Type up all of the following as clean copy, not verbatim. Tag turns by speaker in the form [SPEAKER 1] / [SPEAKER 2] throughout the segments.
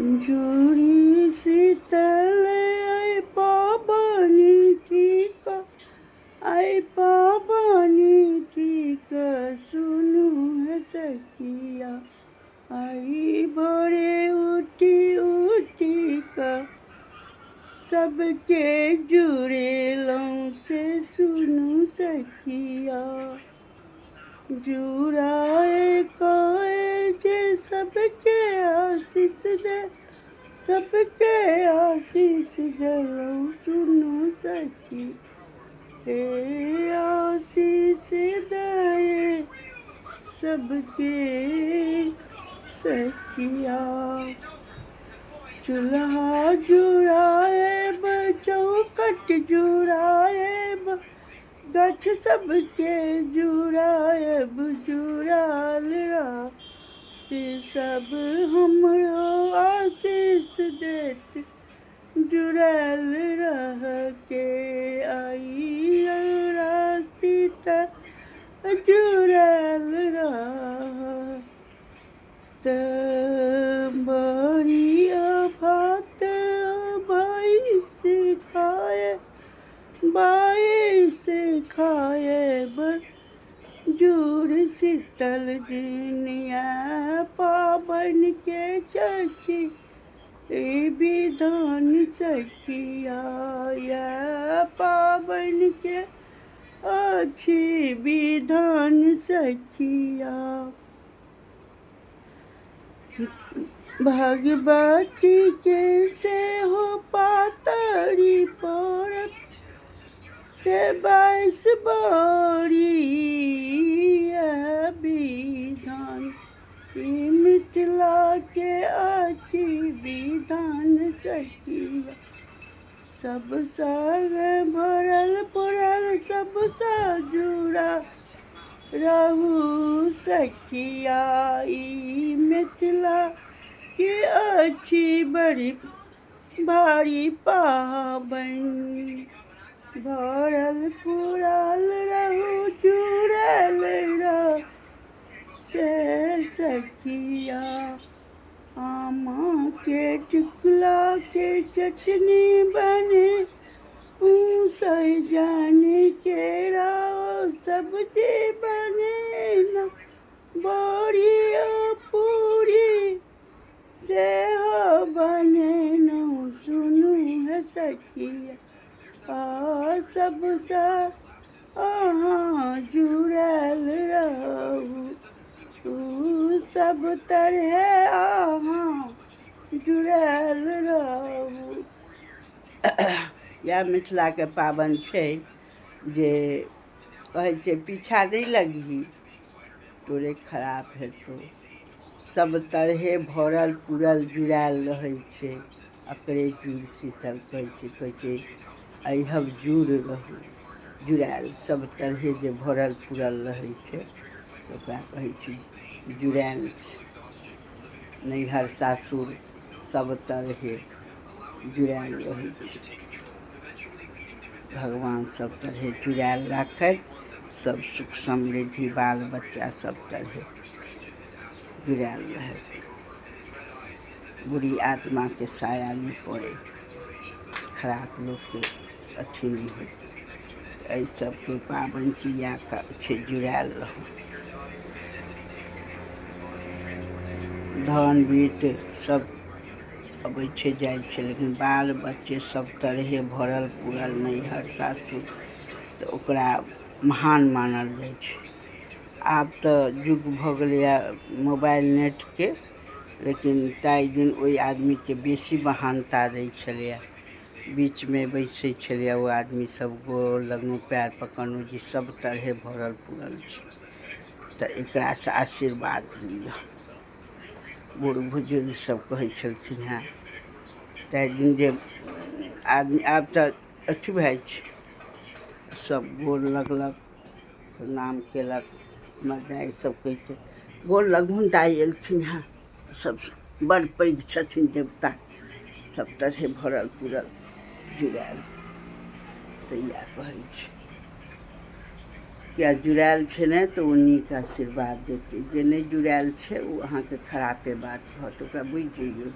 [SPEAKER 1] जुड़ी शीतल अइ पाबनि थिक, अइ पाबनि थिक, सुनू हे सखिया। आइ भोरे उठि उठि कऽ सबके जुड़ेलहुँ से सुनू सखिया। जुड़ाए कए जे सबके आशीष दे, सबके आशीष देलहुँ सुनू सखी। हे आशीष दे सबके सखिया। चूल्हा जुड़ाएब, चौखट जुड़ाएब, गाछ सबके जुड़ाएब, जुड़ाल रहती सब हमरो आशीष देत, जुड़ल रहके आई सीता जुड़ल रह। तऽ बड़ी भात भैंस खाए, बाइस खाएब, जुड़ शीतल दिनिया पाबनि के चची ई विधान सखिया। या पाबनि के अछि विधान सखिया। भगवती के सेहो पातरि पड़त से 22 बरी विधान, ई मिथिला के अछि विधान सखिया। सब साग भरल पुरल सबसँ जुड़ा रहू सखिया। ई मिथिला के अछि बड़ी भारी पाबनि, भरल पुरल रहू जुड़ल रह से सखिया। आमा के टिकुला के चटनी बने, सजन के राव सब्जी बने न, बड़ी पूरी सेहो बनेलहुँ सुनू हे सखिया। आ सबसँ अहाँ जुड़ल रहू, सब तरहे अहाँ जुड़ल रहू। इएह मिथिलाके पाबनि छै जे कहै छै पीछा नहि लगही तोरे खराब हेतौ। सब तरहे भरल पुरल जुड़ायल रहै छै, एकरे जुड़ शीतल कहै छै। कहै छै अइहब जुड़ रहू जुड़ायल, सब तरहे जे भरल पुरल रहै छै ओकरा कहै छै जुड़ायल छै। नैहर सासुर सब तरहे जुड़ायल रहै छै। भगवान सब तरहे जुड़ायल राखथि, सब सुख समृद्धि बाल बच्चा सब तरहे जुड़ायल रहथि, बुरी आत्माके साया नहि पड़ै, खराब लोकके अथी नहि होइ। एहि सबके पाबनि क्रिया छै जुड़ायल रहू। धन बीत सब अबै छै जाइ छै, लेकिन बाल बच्चे सब तरहे भरल पुरल नैहर सासुर तऽ ओकरा महान मानल जाइ छै। आब तऽ युग भऽ गेलैए मोबाइल नेटके, लेकिन ताहि दिन ओहि आदमीके बेसी महानता दै छलैए। बीचमे बैसै छलैए ओ आदमी सब, गोर लगलहुँ पयर पकड़लहुँ जे सब तरहे भरल पुरल छै तऽ एकरासँ आशीर्वाद लिअ, बूढ़ बुजुर्ग सब कहै छलखिन हेँ ताहि दिन जे आदमी। आब तऽ अथी भए जाइ छै, सब गोर लगलक प्रणाम केलक। हमर दाइ सब कहिते गोर लगहुन दाइ एलखिन हेँ, सब बड़ पैघ छथिन देवता, सब तरहे भरल पुरल जुड़ायल। तऽ इएह कहै छी किया जुड़ायल छै ने तऽ ओ नीक आशीर्वाद देतै, जे नहि जुड़ायल छै ओ अहाँके खरापे बात कहत, ओकरा बुझि जइयौ।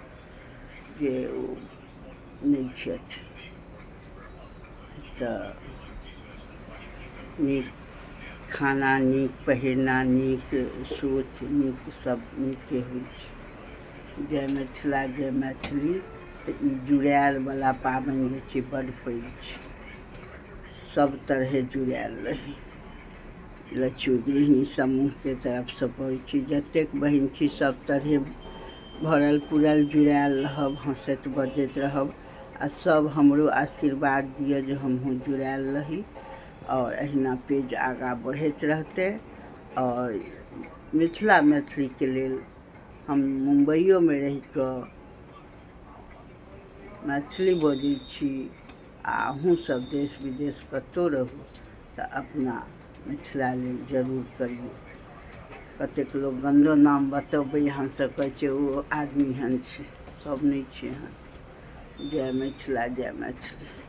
[SPEAKER 1] जे ओ नहि छथि। तऽ नीक खाना, नीक पहिरना, नीक सोच, नीक सब नीके होइ छै। जय मिथिला, जय मैथिली। तऽ ई जुड़ायलवला पाबनि जे छै बड्ड पैघ छै, सब तरहे जुड़ायल रही। लक्ष्मी गृहिणी समूहके तरफसँ कहै छी, जतेक बहिन छी सब तरहे भरल पुरल जुड़ायल रहब, हँसैत बजैत रहब आ सब हमरो आशीर्वाद दिअ जे हमहूँ जुड़ायल रही आओर अहिना पेज आगाँ बढ़ैत रहतै। आओर मिथिला मैथिलीके लेल हम मुम्बइयोमे रहिकऽ मैथिली बजै छी आ अहूँसभ देश विदेश कतहु रहू तऽ अपना मिथिला लेल जरूर करियौ। कतेक लोक गन्दो नाम बतबै, हमसभ कहै छियै ओ आदमी एहन छै, सभ नहि छै एहन। जय मिथिला, जय मैथिली।